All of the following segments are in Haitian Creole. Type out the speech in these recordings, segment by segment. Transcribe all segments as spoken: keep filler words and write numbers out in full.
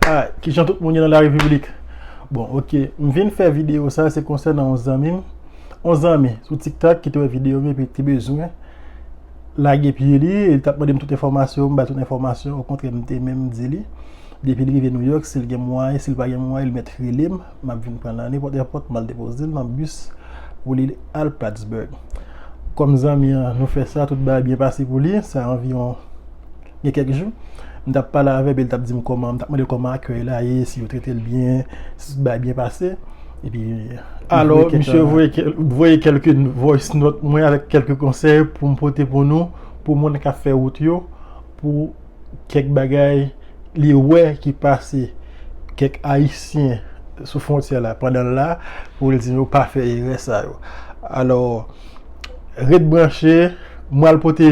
Ah, kijan tout moun ye nan la repiblik? Bon, ok. M vin fè videyo sa, se konsènan yon zanmi m. Yon zanmi sou TikTok ki te wè videyo m epi te bezwen lage pye li, e li t ap mande m tout enfòmasyon, m bay tout enfòmasyon, okontrè, m te menm di li, depi l rive Nouyòk, si l gen mwayen, si l pa gen mwayen, li mèt rele m, m ap vin pran l nan nenpòt èpòt, m al depoze l nan bis pou li al Plattsburgh. Kòm zanmi an, nou fè sa, tout bagay byen pase pou li, sa anviwon gen kèk jou, m t ap pale avè l, epi l t ap di m kòman, m t ap mande l kòman akèy la ye, si yo trete l byen, si tout bagay byen pase. Epi, alò, misye voye kèl-, voye kèlke voice note mwen avèk kèlke konsèy pou m pote pou nou, pou moun k ap fè wout yo, pou kèk bagay li wè ki pase kèk Ayisyen sou fwontyè la pandan l la, pou l di yo pa fè erè sa yo. Alò, ret branche, mwen al pote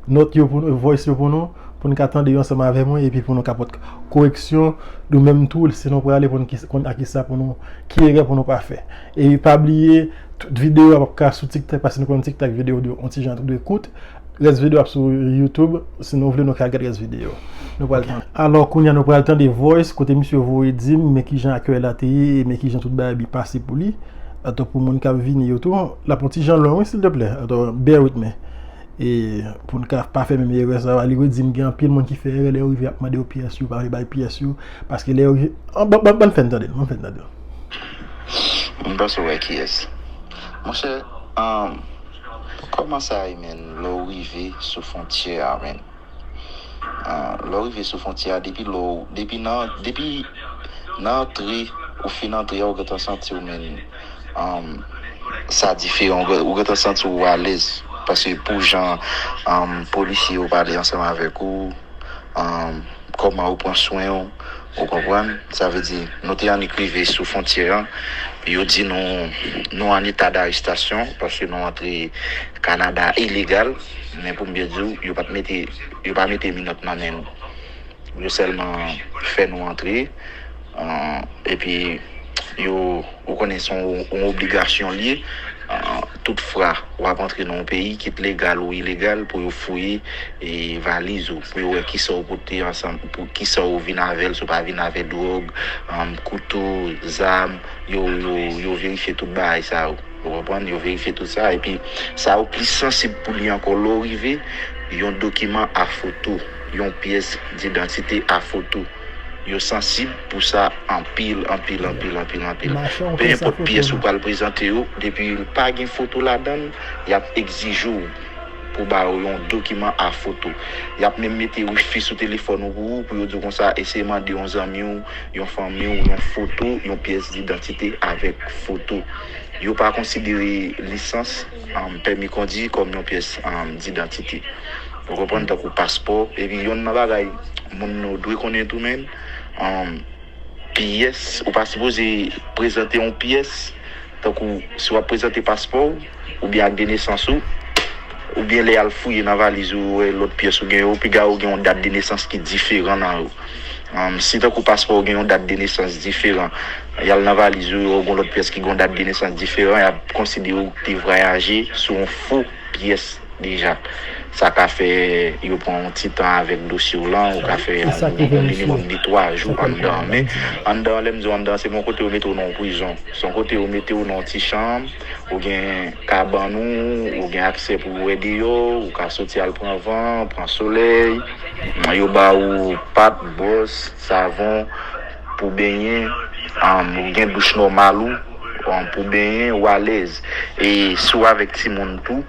nòt yo pou nou, voice yo pou nou, pou nou ka tande yo ansanm avè mwen, epi pou nou ka pote koreksyon, nou menm tou, si nou prale pou nou ki, konn a kisa pou nou, ki erè pou nou pa fè. E pa bliye, tout videyo a p ap ka sou TikTok, paske nou konn TikTok videyo dwe, yon ti jan dwe kout. Rès videyo ap sou YouTube, si nou vle, nou ka gad rès videyo. Nou pral tande. Alò, kounye a, nou pral tande voice, kote misye voye di m, men kijan akèy la te ye, e men kijan tout bagay byen pase pou li. Atò, pou moun k ap vini yo tou, l ap yon ti jan lwen, wi, silteplè. Atò, bear with me. E pou n ka pa fè menm erè sa a, li redi m gen anpil moun ki fè erè lè yo rive ap mande yo pyès yo, pa vle bay pyès yo, paske lè yo rive, an, ban, ban, ban fè n tande l, ban fè n tande l. M panse w wè kiyès. Monchè, um, kòman sa ye, menn, lè w rive sou fwontyè a, menn? Ah, lè w rive sou fwontyè a, depi lè w, depi nan, depi nan antre, ou fin antre a, ou gentan santi w, menn, um, sa diferan, ou gen-, ou gentan santi w alèz. Paske pou jan, um, polisye yo pale ansanm avèk ou, um, kòman yo pran swen w, ou konprann? Sa vle di, nou te annik rive sou fwontyè an, yo di nou, nou an eta darestasyon, paske nou antre Kanada ilegal, men pou m byen di w, yo pa t mete, yo pa mete minòt nan men nou. Yo sèlman fè nou antre, ah, epi yo, ou konnen se yon, yon obligasyon l ye, ah, tout fwa w ap antre nan yon peyi, kit legal ou ilegal, pou yo fouye, e, valiz ou, pou yo wè kisa w pote ansanm, pou kisa w vin avè l, si w pa vin avè dwòg, um, kouto, zam, yo, yo, yo verifye tout bagay sa yo. Ou konprann? Yo verifye tout sa. Epi, sa yo plis sansib pou li ankò, lè w rive, yon dokiman a foto, yon pyès didantite a foto. Yo sansib pou sa anpil, anpil, anpil, anpil, anpil. Pe enpòt pyès ou pral prezante yo, depi l pa gen foto ladan l, y ap egzije w pou ba yo yon dokiman a foto. Y ap menm mete wifi sou telefòn ou pou ou, pou yo di w konsa, eseye mande yon zanmi w, yon fanmi w, yon foto, yon pyès didantite avèk foto. Yo pa konsidere lisans, um, pèmi kondwi kòm yon pyès, um, didantite. Ou konprann, tankou paspò. Epi yonn nan bagay moun nou dwe konnen tou, menn, um, pyès, ou pa sipoze prezante yon pyès, tankou si w ap prezante paspò w, oubyen ak de nesans ou, oubyen lè y al fouye nan valiz ou, yo wè lòt pyès ou gen yo, piga yo gen yon dat de nesans ki diferan nan yo. Um, si tankou paspò w gen yon dat de nesans diferan, y al nan valiz ou, yo wè gen lòt pyès ki gen yon dat de nesans diferan, y ap konsidere w te vwayaje sou yon fo pyès deja. Sa ka fè yo pran yon ti tan avèk dosye w lan, ou ka fè yon, yon minimòm de twa jou anndan an. Men, anndan an, lè m di w anndan an, se pa yon kote yo mete w nan yon prizon. Se yon kote yo mete w nan yon ti chanm, ou gen kabann ou, ou gen aksè pou w wè deyò, ou ka soti al pran van, pran solèy. Yo ba ou pat, bwòs, savon pou benyen, um, ou gen douch nòmal ou, um, pou benyen, ou alèz. E si w avèk timoun tou,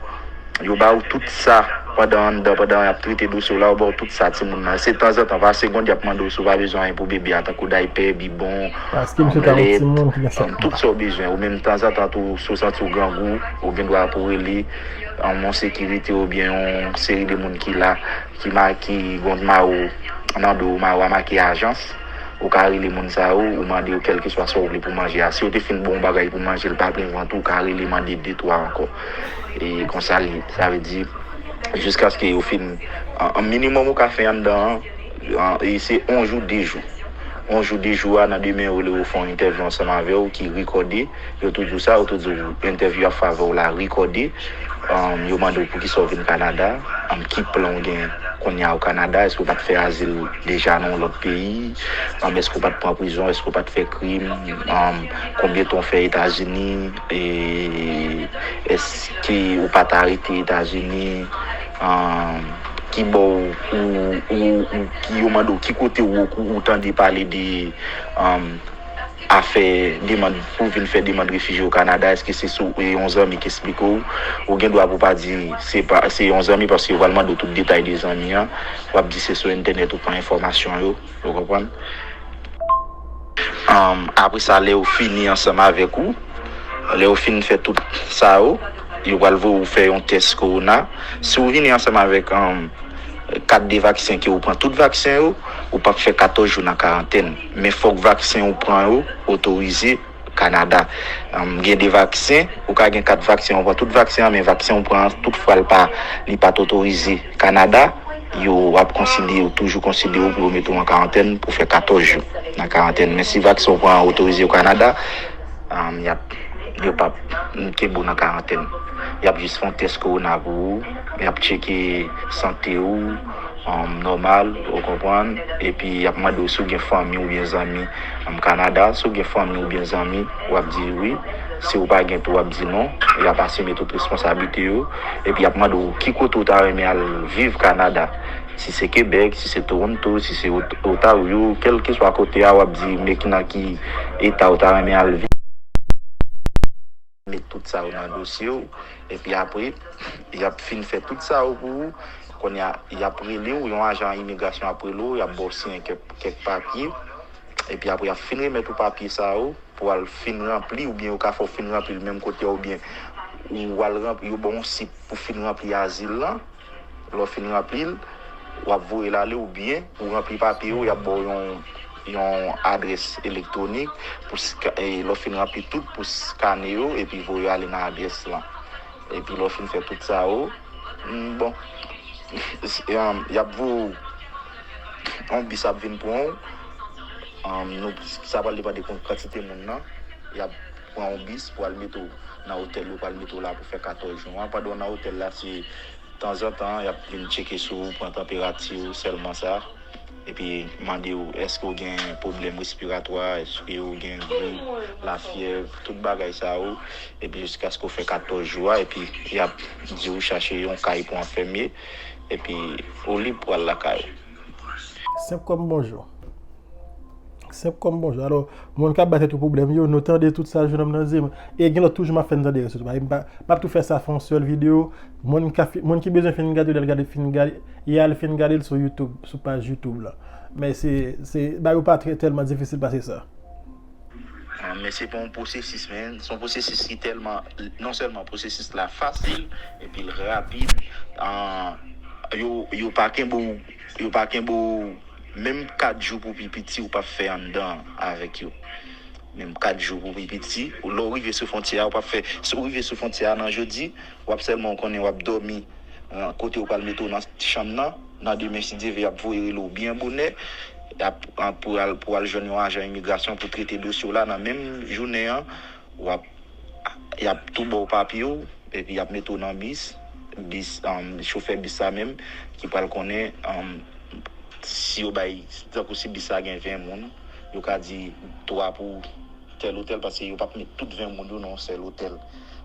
yo ba ou tout sa pandan anndan, pandan y ap trete dosye w la, yo ba ou tout sa timoun nan. Se tanzantan, pa segond, y ap mande w si w pa bezwen anyen pou bebe a, tankou daypè, bibon, um, lèt, um, tout sa w bezwen. Ou menm tanzantan tou, si w santi w grangou, ou gen dwa pou w rele, um, yon sekirite oubyen yon seri de moun ki la, ki ma-, ki gen yon mawo nan do, mawo a make ajans. Ou ka rele moun sa yo, ou mande yo kèlkeswa sa w vle pou manje a. Si yo te fin ba w yon bagay pou manje, l pa plen vant ou, ou ka rele mande de twa ankò. E konsa l ye. Sa vle di, jiskaske yo fin, an, an minimòm ou ka fè anndan an, an, e se yon jou, de jou. Yon jou, de jou a, nan demen yo rele w, yo fè yon entèvyou ansanm avè w ki rekòde. Yo tou di w sa, yo tou di w entèvyou y ap fè avè w la rekòde. Um, yo mande w poukisa w vin Kanada. Ki plan w gen kounye a o Kanada? Èske w pa t fè azil deja nan yon lòt peyi? Èske w pa t pran prizon? Èske w pa t fè krim? Konbyen tan w fè Etazini? Èske ou pa t arete Etazini? Ki bò ou, ou, ou, ou, ki yo mande w, ki kote ou, ou tande pale de afè demann, pou vin fè demann refijye o Kanada? Èske se sou yon zanmi ki esplike w? Ou gen dwa pou pa di se pa, se yon zanmi, paske yo pral mande w tout detay de zanmi an. W ap di se sou entènèt ou pran enfòmasyon yo. Ou konprann? Apre sa, lè yo fini ansanm avèk ou, lè yo fin fè tout sa yo, yo pral voye w fè yon tès kowona. Si w vini ansanm avèk kat de vaksen ke ou pran tout vaksen yo, ou p ap fè katòz jou nan karantèn. Men fòk vaksen ou pran yo otorize Kanada. Gen de vaksen, ou ka gen kat vaksen, ou pran tout vaksen an, men vaksen ou pran an, tout fwa l pa, li pa t otorize Kanada, yo ap konsidere, toujou konsidere w pou yo mete w an karantèn pou fè katòz jou nan karantèn. Men si vaksen ou pran an otorize o Kanada, y ap, yo p ap kenbe w nan karantèn. Y ap jis fè yon tès kowona pou ou, y ap tcheke sante w nòmal, ou konprann, epi y ap mande w si w gen fanmi oubyen zanmi Kanada. Si w gen fanmi oubyen zanmi, w ap di wi. Si w pa gen tou, w ap di non. Y ap asime tout responsablite yo, epi y ap mande w ki kote w ta renmen al viv Kanada. Si se Quebec, si se Toronto, si se Ontario, kèlkeswa kote a, w ap di men nan ki eta w ta renmen al viv. Met tout sa yo nan dosye w, epi apre, y ap fin fè tout sa yo pou ou. Kounye a, y ap rele w, yon ajan imigrasyon ap rele w, y ap ba w siyen kèk, kèk papye, epi apre, y ap fin remèt ou papye sa yo pou w al fin ranpli, oubyen yo ka fè w fin ranpli l menm kote a, oubyen ou al ranpli, yo ba w yon sit pou fin ranpli azil lan. Lè w fin ranpli l, w ap voye l ale oubyen ou ranpli papye yo, y ap ba w yon, yon adrès elektwonik pou, lè w fin ranpli tout, pou skane yo epi voye yo ale nan adrès lan. Epi lè w fin fè tout sa yo, bon, y ap voye w, yon bis ap vin pran w. Nou, sa pral depann de kantite moun nan. Y ap pran yon bis pou al mete w nan otèl yo, pou al mete w la pou fè katòz jou an. Pandan w nan otèl la, se tanzantan, y ap vin tcheke sou ou, pran tanperati w, sèlman sa. Epi mande w, èske w gen pwoblèm respiratwa, èske w gen grip, lafyèv, tout bagay sa yo. Epi jiskaske w fè katòz jou a, epi y ap di w chache yon kay pou anfèmye, epi ou lib pou al lakay ou. Senp kòm bonjou. Senp kòm bonjou. Alò, moun k ap bay tèt yo pwoblèm yo, nou tande tout sa, jennonm nan di m. E gen lòt tou jou m ap fè n tande rès yo tou. M ap tou fè sa, fè yon sèl videyo. Moun ki, moun ki bezwen fin gade l, al gade, fin gade, y al fin gade l sou YouTube, sou paj YouTube la. Men se, se, bagay yo pa trè, tèlman difisil pase sa. Men se pa yon pwosesis, men se yon pwosesis ki tèlman, non sèlman pwosesis la fasil, epi l rapid. Yo, yo pa kenbe w, yo pa kenbe w menm kat jou pou pi piti, ou p ap fè anndan avèk yo. Menm kat jou pou pi piti, lè w rive sou fwontyè a, ou p ap fè, si w rive sou fwontyè a nan jodi, w ap sèlman, ou konnen, w ap dòmi kote yo pral mete w nan chanm nan. Nan demen, si Dye vle, y ap voye rele w byen bonè. Y ap, pou al, pou al jwenn yon ajan imigrasyon pou trete dosye w la nan menm jounen an. W ap, y ap tou ba w papye w, epi y ap mete w nan bis. Bis, chofè bis la menm ki pral konnen si yo bay, tankou si bis la gen ven moun, yo ka di twa pou tèl otèl, paske yo p ap met tout ven moun yo nan yon sèl otèl.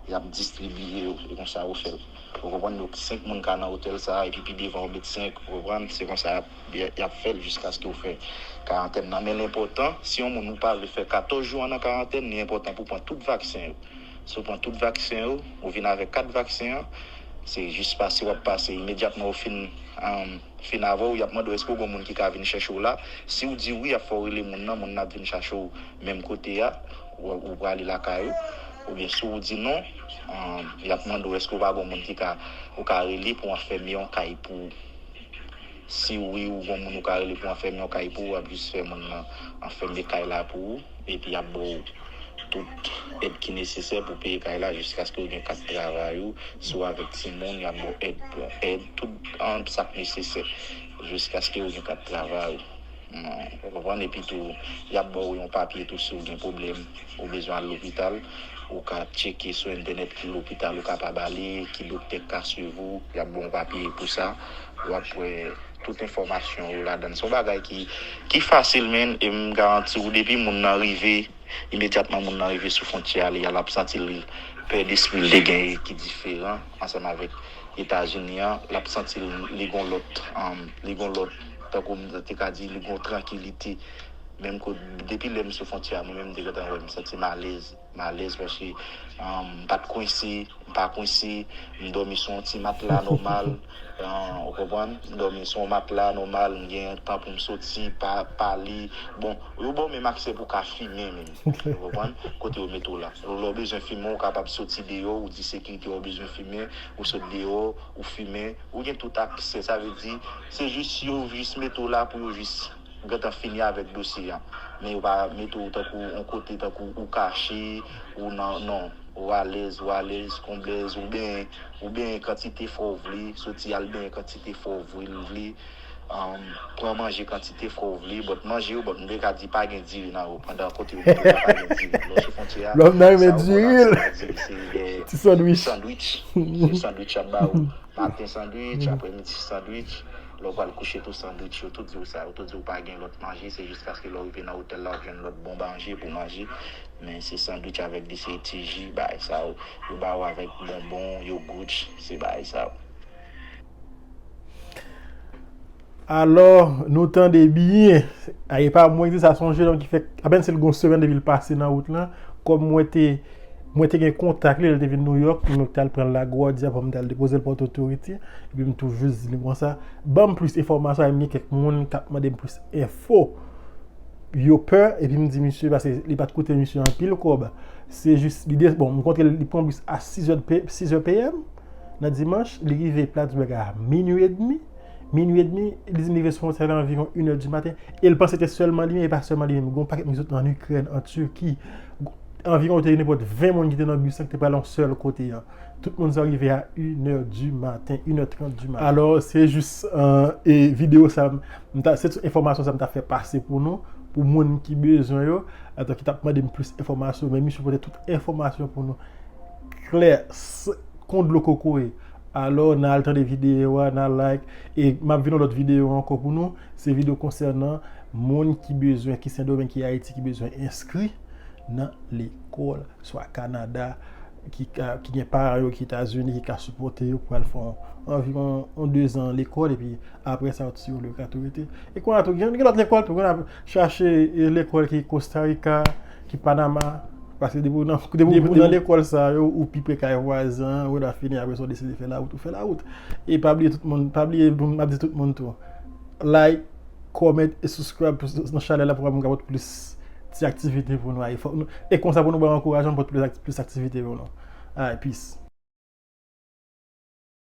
Y ap distribiye yo, e konsa yo fè l. Ou konprann? Donk, senk moun ka nan otèl sa a, epi pi devan yo met senk, ou konprann? Se konsa y ap, y ap fè l jiskaske w fè karantèn nan. Men l enpòtan, si yon moun ou pa vle fè katòz jou an nan karantèn, li enpòtan pou w pran tout vaksen yo. Si w pran tout vaksen yo, ou vin avèk kat vaksen an, se jis pase w ap pase. Imedyatman ou fin, fin avè w, y ap mande w èske w gen moun ki ka vin chèche w la. Si w di wi, y ap fè w rele moun nan, moun nan ap vin chache w menm kote a, ou, ou prale lakay ou. Oubyen si w di non, y ap mande w èske w pa gen moun ki ka, ou ka rele pou anfèmye yon kay pou ou. Si wi, ou gen moun ou ka rele pou anfèmye yon kay pou ou, w ap jis fè moun nan anfèmye kay la pou ou, epi y ap ba w tout èd ki nesesè pou peye kay la jiskaske w gen kat travay ou. Si w avèk timoun, y ap ba w èd, èd, tout sa k nesesè jiskaske w gen kat travay ou. Ou konprann? Epi tou, y ap ba w yon papye tou si w gen pwoblèm, ou bezwen al lopital, ou ka tcheke sou entènèt ki lopital ou kapab ale, ki doktè k ka swiv ou, y ap ba w yon papye pou sa. W ap wè tout enfòmasyon yo ladan l. Se yon bagay ki, ki fasil, men, e m garanti w, depi moun nan rive, imedyatman moun nan rive sou fwontyè a, li, l ap santi l pè despri l te genyen ki diferan ansanm avèk Etazini an, l ap santi l, li gon lòt, um, li gon lòt, tankou m te ka di, li gon trankilite. Menm kote, depi lè m sou fwontyè a, mwen menm m te gentan wè m santi m alèz, m alèz paske, um, m pa t kwense, m pa kwense, m dòmi sou yon ti matla nòmal, uh, ou konprann? M dòmi sou yon matla nòmal, m gen tan pou m soti, pa, pale. Bon, yo ba w menm aksè pou w ka fimen menm, ou konprann? Kote yo mete w la. Lè w bezwen fimen, ou kapab soti deyò, ou di sekirite w bezwen fimen, ou sot deyò, ou fimen, ou gen tout aksè. Sa vle di, se jis yo jis mete w la pou yo jis gentan fini avèk dosye a. Men yo pa mete w tankou yon kote, tankou ou kache, ou nan, non. Ou alèz, ou alèz, konblèz, ou benyen, ou benyen kantite fwa w vle, soti al benyen kantite fwa w vle, vle. Um, pran manje kantite fwa w vle, but manje yo, but m te ka di pa gen diri nan yo, pandan kote yo mete w la pa gen diri. Lè w sou fwontyè a, Lòm nan renmen sa yo konn diri. Ap se pa diri, se de Ti sandwich. Sandwich. Se sandwich y ap ba w. Maten sandwich, aprèmidi sandwich. Lè w pral kouche tou sandwich, yo tou di w sa, yo tou di w pa gen lòt manje, se jiskaske lè w rive nan otèl la, w ap jwenn lòt bon manje pou manje. Men se sandwich avèk de seri ti ji, bagay sa yo. Yo ba w avèk bonbon, yogourt, se bagay sa yo. Alò, nou tande byen. A, e pa mwen ki di sa, se yon jennonm ki fè apèn si l gen yon semèn depi l pase nan wout lan. Kòm mwen te, mwen te gen kontak li, lè l te vin Nouyòk, mwen te al pran l Lagwadi avan m t al depoze l Port Authority. Epi m tou jis di li konsa, ban m plis enfòmasyon, m gen kèk moun k ap mande m plis enfo. Yo pè, epi m di misye, paske li pa t koute misye anpil kòb. Se jis, li de, bon, m kontre l, li pran bis a sizè p, sizè p m nan dimanch, li rive Plattsburgh a minwi edmi. Minwi edmi, li di m li rive sou fwontyè la anviwon inè di maten. E l panse se sèlman li menm, e pa sèlman li menm. Gen yon pakèt moun ki sot an Ikrèn, an Tiki. Anviwon te nenpòt ven moun ki te nan bis lan ki te pral yon sèl kote an. Tout moun sa rive a inè di maten, inè trant di maten. Alò, se jis, euh, e videyo sa, m ta, se tout enfòmasyon sa m ta fè pase pou nou, pou moun ki bezwen yo, atò ki t ap mande m plis enfòmasyon, men misye pote tout enfòmasyon pou nou. Klè, s-, kon dlo kokoye. Alò, n al tande videyo a, n al like, e m ap vin yon lòt videyo ankò pou nou. Se videyo konsènan moun ki bezwen, ki Sendomeng, ki Ayiti, ki bezwen enskri nan lekòl, swa Kanada, ki ka, ki gen paran yo ki Etazini, ki ka sipòte yo pou al fè yon, anviwon yon dezan lekòl, epi apre sa, yo ti yo lè ka tou rete. E kounye a tou, gen, gen lòt lekòl tou, gen ap chache, e, lekòl ki Costa Rica, ki Panama, paske depi w nan, depi w nan lekòl sa yo, ou pi pre kay vwazen an, ou la fini, apre sa, w deside fè lawout, ou fè lawout. E pa bliye tout moun, pa bliye, m ap di tout moun tou, like, comment e subscribe pou, nan chanèl la pou mwen ka pote plis ti aktivite pou nou. Fòk nou, e konsa pou nou bay ankourajman pote plis, plis aktivite pou nou. Alright, peace.